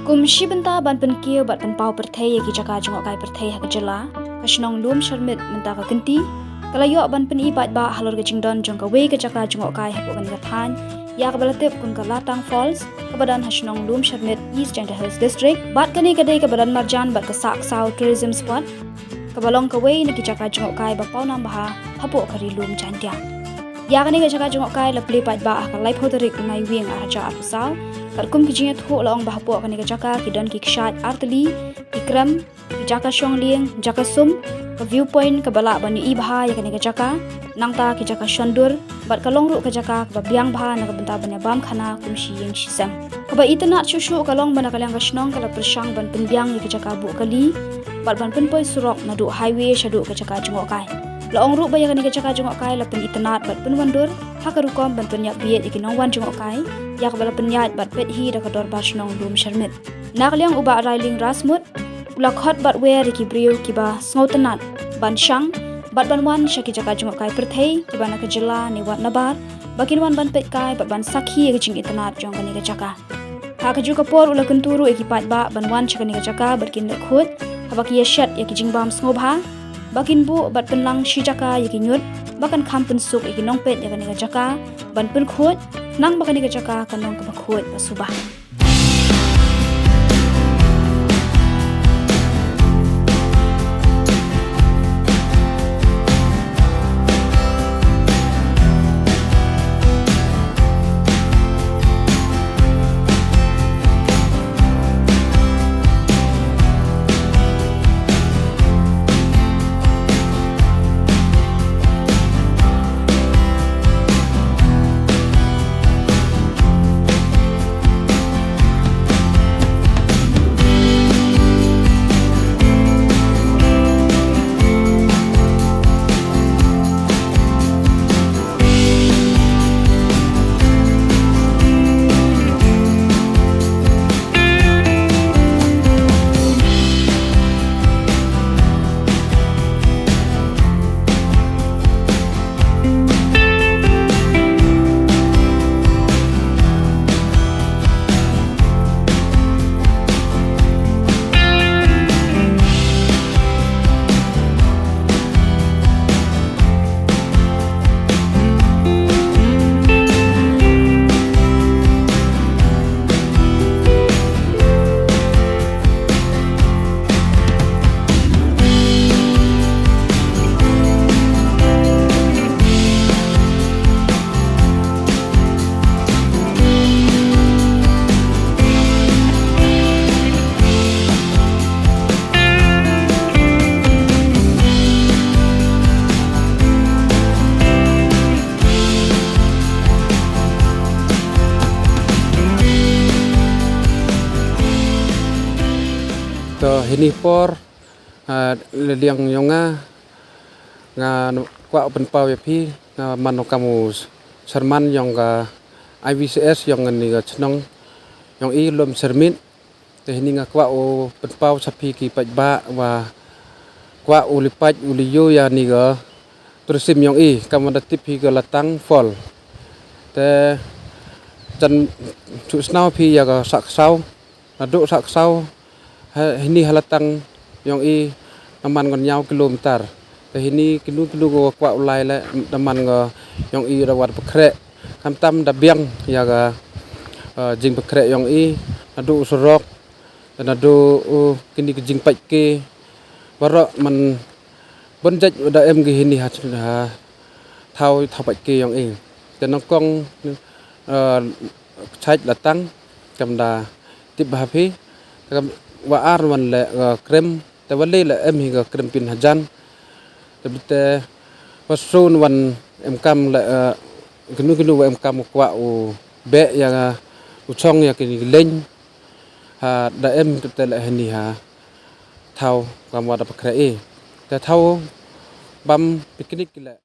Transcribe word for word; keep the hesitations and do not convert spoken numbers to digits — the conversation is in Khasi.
Kum shi bynta ban pynkiew bad pynpaw pyrthei ïa ki jaka jngohkai pyrthei ha ka jylla, ka shnong Lum Syrmit mynta ka kynti ka la ïoh ban pyni paidbah halor ka jingdon jong kawei ka jaka jngohkai hapoh kane ka thaiñ ïa kaba la tip kum ka Latang Falls, kaba don ha shnong Lum Syrmit, East Jaintia Hills District. Bad kane ka dei kaba don marjan bad ka Sahksaw Tourism Spot, kaba long kawei na ki jaka jngohkai ba pawnam bha hapoh ka Ri Lum Jaintia. Ïa kane ka jaka jngohkai la plie paidbah ha ka laiphew tarik u Naiwieng arhajar arphew saw. Katkum ki jingïathuh la ong ba hapoh kane ka jaka ki don ki kshaid artylli, ki krem, ki jaka shong lieng, jaka sum, ka viewpoint kaba lah ban ïohi bha ïa kane ka jaka, nangta ki jaka shon dur, bad ka long ruh ka jaka kaba biang bha na ka bynta ban ïabam khana kum shi ïing shi sem. Kaba itynnad shuh shuh ka long ba na ka liang ka shnong ka la pyrshang ban pynbiang ïa ka jaka buh kali bad ban pynpoi surok naduh highway shaduh ka jaka jngohkai. La ong ruh ba ïa kane ka jaka jngohkai la pynitynnad bad pynwandur ha ka rukom ban pynïap bieit ïa ki nongwan jngohkai, ïa kaba la pynïaid bad peit hi da ka Dorbar Shnong Lum Syrmit. Na ka liang u Bah Railing Rasmut u la khot bad wer ïa ki briew kiba sngewtynnad ban shang bad ban wan sha ki jaka jngohkai pyrthei kiba na ka jylla ne wat nabar, ba kin wan ban peitkai bad ban sakhi ïa ka jingitynnad jong kane ka jaka. Ha kajuh ka por u la kyntu ruh ïa ki paidbah ban wan sha kane ka jaka bad kin leit khuid haba ki ïashet ïa ki jingbam sngewbha, ba kin buh bad pynlang shi jaka ïa ki ñiut ba kan kham pynsuk ïa ki nongpeit ïa kane ka jaka ban pynkhuid, khnang ba kane ka jaka kan long kaba khuid ba suba. To hini por, ah, ladiang yong nga, nga kwah pynpaw ïa phi, nga man u kam u chairman yong ka I V C S yong kani ka chnong yong i Lum Syrmit. Te hini nga kwah u pynpaw sa phi ki paidbah wa kwah u li pait u li ïoh ïa ni ka tourism yong i, kam wa da tip hi ka Latang Fall. Te jan chu snaw phi ïa ka Sahksaw, naduh Sahksaw ha hini ha Latang yong i naman ngan ñiaw kilometer. Te hini kinu kinu ko kwah u lai le naman nga yong i da wat pykhreh. Khamtam da biang ïa ka, eh, jingpykhreh yong i, naduh u surok, naduh u kini ki jingpait ki, baroh man bun jait da em ki hini ha, ha thaw, thaw pait ki yong i. Te nyngkong, eh, chait Latang, kam da tip bha phi, kam wa ar wan le, eh, krem, te wa le le em hi ka krem pyn hajan. Te bite wa sun wan em kam le, eh, kinu kinu wa em kam u kwah u beh ïa u chong ïa kini ki leng. Ha da em te le hini ha thaw kam wa da pykhreh i. Te thaw bam picnic ki le.